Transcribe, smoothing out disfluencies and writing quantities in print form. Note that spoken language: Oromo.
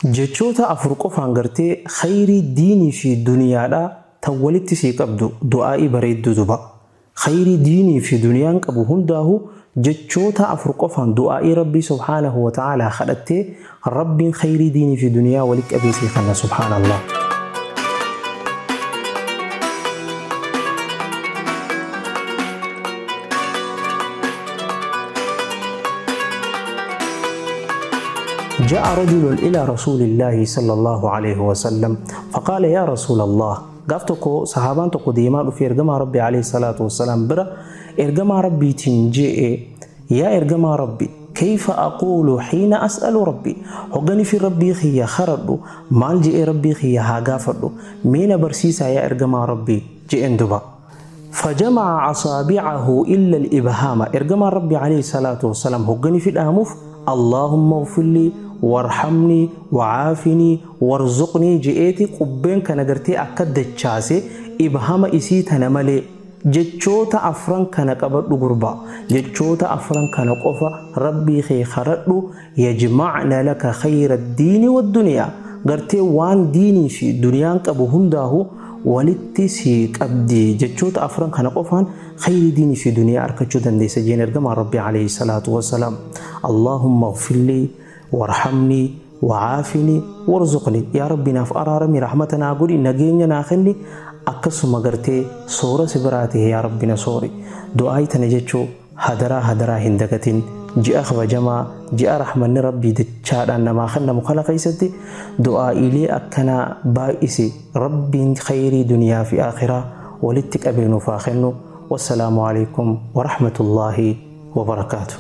Jechoota 4 qofaan gartee khayrii diinii fi duniyaadhaa tan walitti sii qabdu du'aa'ii bareedduu duba. Khayrii diinii fi duniyaan qabu hundaahu jechoota 4 qofaan du'aa'ii Rabbii subhaanahu wa ta'aalaa kadhattee Rabbiin khayrii diinii fi duniyaa walitti qabee sii kanna subhaanallah. جاء رجل إلى رسول الله صلى الله عليه وسلم فقال يا رسول الله gaaf tokko sahaabaan tokko deemaa dhufe ergamaa rabbi alayhi salaatu wassalaam bira ergamaa rabbiitiin je'e yaa ergamaa rabbi kayfa aquulu xiina as'alu rabbi hoggani fi rabbii kiyya karadhu maal je'ee rabbii kiyya haa gaafadhu mee na barsiisaa yaa ergamaa rabbii je'een duba Fajama'a asaabi'ahu illa al-ibhaama Ergamaan Rabbii aleyhi salaatu wassalaam hoggani fi dhaamuuf Allaahumma ighfirlii warhamnii wa'aafinii warzuqnii je'eeti qubbeen kana gartee akka dachaase ibhama isii tana malee jechoota afran kana qabadhu gurbaa jechoota afran kana qofa Rabbii kee karadhu yajma'na laka khayra diini wadduniyaa gartee waan diinii fi duniyaan qabu hundaahu walitti sii qabdi jechoota afran kana qofaan khayrii diinii fi duniyaa arkachuu dandeessa jeen ergamaan rabbii alayhi salaatu wassalaam Allahumma ighfirlii warhamnii wa'aafinii warzuqnii yaa rabbi naaf araarami rahmata naa godhi nageenya naa kenni akkasuma gartee soora si biraa ta'e yaa rabbi na soori du'aayi tana jechuu Hadaraa hadaraa hin dagatin ji'a kabajamaa ji'a rahmanni rabbii dachaadhaan namaa kennamu kana keessatti du'aa'iilee akkanaa baay'isi rabbiin khayrii duniyaa fi aakhiraa walitti qabee nuuf haa kennu wassalaamu alaikum warahmatullaahi wabarakaatu.